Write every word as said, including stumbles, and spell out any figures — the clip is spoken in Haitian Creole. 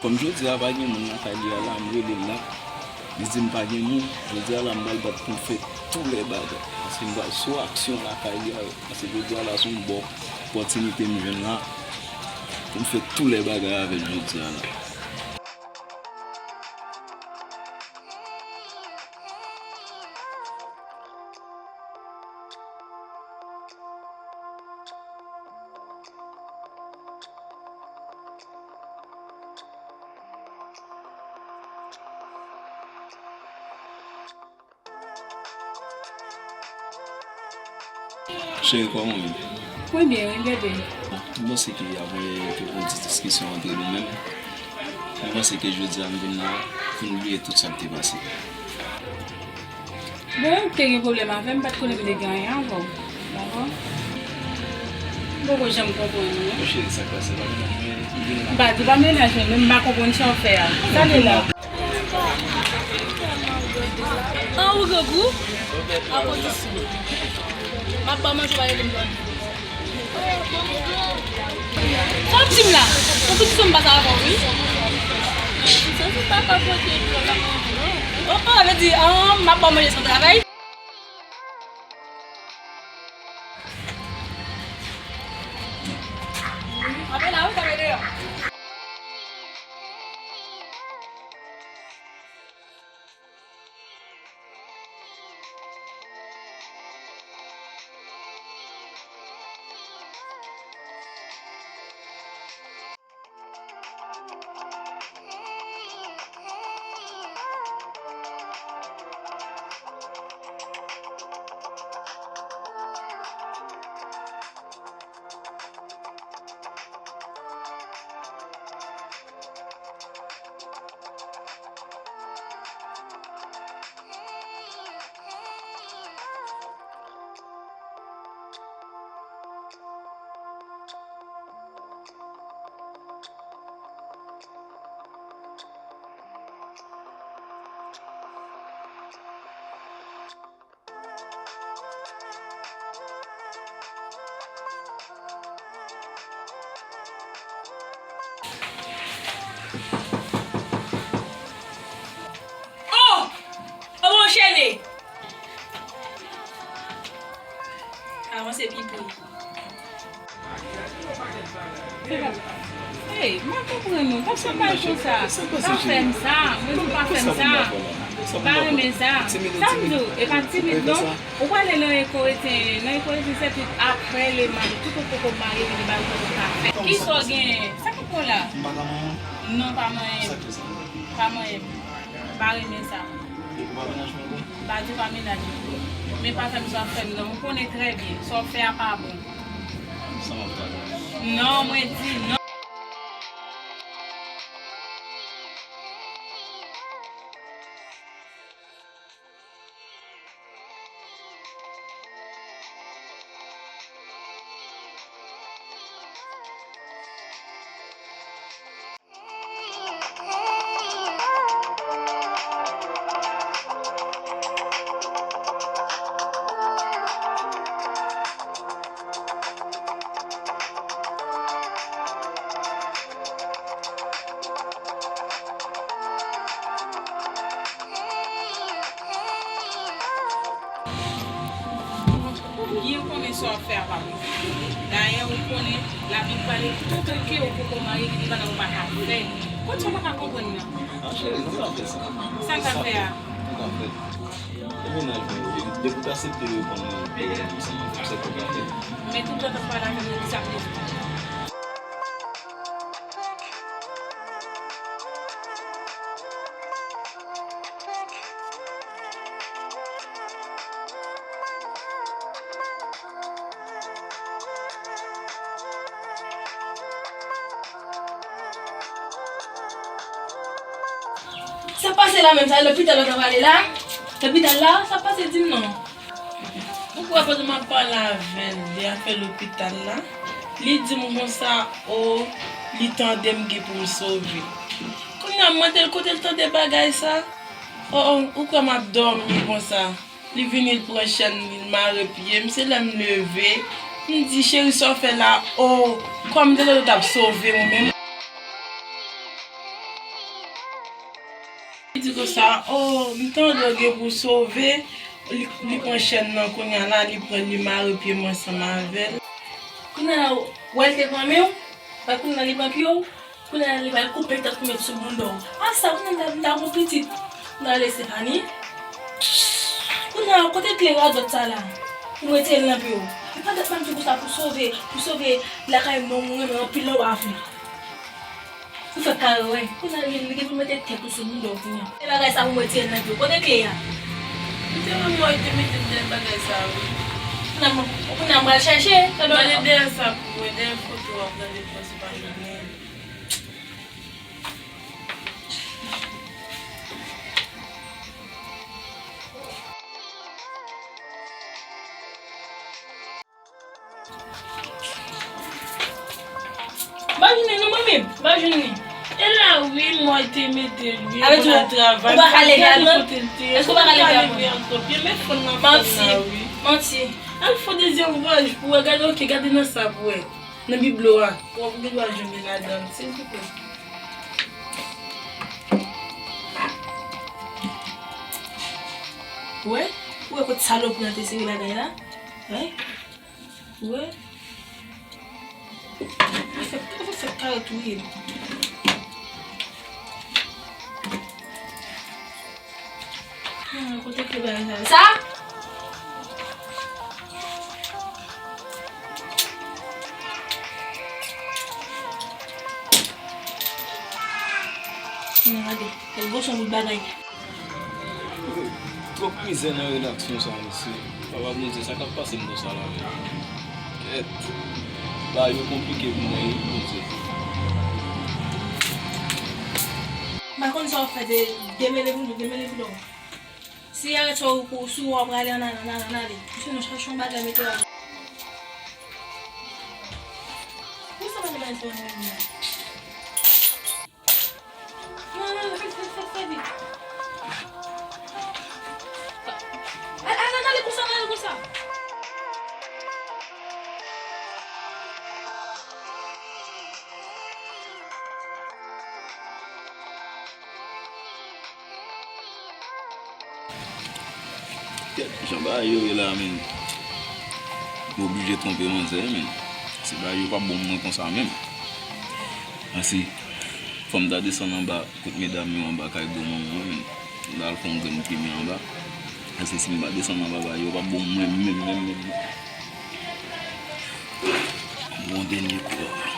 Kòm jodi a pa gen moun lakay li a la, m rele l la, li di m pa gen moun. Jodi a la, m pral bat pou m fè tou lè bagay. Paske m pral sou aksyon lakay li a. Paske jodi a la, se yon bon opòtinite m jwenn la pou m fè tou lè bagay avè l jodi a la. Cheri, kòman w ye? Mwen byen, wi, bebe. M panse ke apre kèk ti diskisyon antre nou menm, m panse ke jodi a m vin la pou n bliye tout sa k te pase. Bon, ou te gen pwoblèm avè m, m pa t konnen m te gen anyen avè w. Dakò? M poko janm konprann ou, non. Mon cheri, sa k pase la, m pa di w pa menaj mwen, men m pa konprann sa w fè a. Sa l ye la? An, ou grangou? A kondisyon. M ap ba w manje, w pa rele m pou sa w di m la? Ou tout sou m pase avè w, wi. Sa se pa ka pote dlo la manje, non. Oh, oh, vle di, ah, m ap ba w manje san travay? Kanpe la, wi, kanpe deyò. Oh! Ou anchene! Avanse pi pre. Hey, mwen konprann ou. Kòman sa bay konsa? Pa fè m sa. Mwen di w pa fè m sa. M pa renmen sa. Sa m di w, e pa timid non. Ou prale nan ekoretyen, nan ekoretyen se tout apre leman, tout ou poko marye, vini ba ou poko ka fè. Kisa w genyen? Sa k ap pran la? Non, pa manyen m. Pa manyen m. M pa renmen sa. Pa di w pa menaj mwen. Men pa fè m sa w fè m non. Ou konnen trè byen. Sa w fè a pa bon. Non, mwen di non. Ou byen konnen sa w ap fè a pa bon. Dayè, ou konnen Labib pale tout ke ou poko marye, li di bagay ou pa ka fè. Kot sa w pa ka konprann nan? Ah, cheri, nou ka fè sa. Sa n ka fè a? Nou ka fè. E menaj mwen, depi w ta aksepte reponn mwen, se konsa. Men tout tan w ap pale avè m, ki sa m bezwen? Sa pase la menm, sa lopital la ta prale la? Lopital la, sa pase di m non. Ou kwè pandan m ap pale avè l de afè lopital la, li di m konsa, o, li tande m gen pou m sove. Kounye a m mande l kote l tande bagay sa. O, o, ou kwè m ap dòmi konsa? Li vini, l pran chèn li, l mare pye m. Se lè m leve, m di, cheri, sa w fè la? O, kòm m te tande w t ap sove mwen menm. Li di konsa, "O, m tande w gen pou sove." Li, li pran chèn nan kounye a la, li pran, li mare pye m ansanm avè l. Kounye a la, w wè l te pran men w, wè kounye a li pran pye w, kounye a li pral koupe tèt ou met sou bounda w. A sa, kounye a m ta, m ta gon pitit. Kounye a lè Stefani. Kounye a, kote kle radòt sa la? Pou m retire l nan pye w. E pa dat m ap di konsa pou sove, pou sove lakay mwen, mwen renmen anpil nan w ap vle. Ou fè kare, wè. Kounye a, li, li gen pou mete tèt ou sou bounda w kounye a. E bagay sa pou mwen retire l nan pye w. Kote kle a? M te wè mwen te mete m dèyè bagay sa, wi. Kounye a, kounye a, m pral chèche. Gade dèyè sa pou mwen, dèyè foto a, gade pran se pa jounen. M pa jwenn li non mwen menm, m pa jwenn li. E la wi, mwen te mete l wi, mwen al travay, mwen al kote l te ye. Èske w pa ka leve a pou mwen? Mwen fè nan fòn nan wi. Manti. Al fè dezyèm vwaj pou wè, gade, oke, gade nan sa pou wè. Nan biblo a, pou wè pou gen dwa jwenn li ladan, silvouplè. Wè, ou wè kot salopri an te sere bagay la? Wè. Ou wè? Ou fè, ou fè kare touye m. Ah, kote ki bagay sa? Sa? Gade, kèl gwo son bout bagay. Twòp mizè nan redaksyon sa, mesye. Papa Bondye, sa k ap pase m konsa la menm? Kèt. Bagay yo konplike pou mwen, wi, Bondye. M pa konn sa w ap fè de, demele pou nou, demele pou nou. Si arete w pou sou w ap rale ann ale, ann ale, ann ale. Sinon, chache yon bagay mete w. Pou sa pa gen bagay sa w nan men m nan? Non, non, non, fè, fè, fè, fè vit. Al, al, al, ale konsa, ale konsa. Kèt, jan bagay yo ye la, menn. M oblije twonpe manzè, menn. Se bagay yo p ap bon pou mwen konsa menm. Ansi, fò m ta desann anba kot medam yo anba kay granmanman an, menn. M ta al fè yon grenn pye men anba. Paske si m pa desann anba bagay yo, p ap bon pou mwen menm, menm, menm. Bon dènye kou.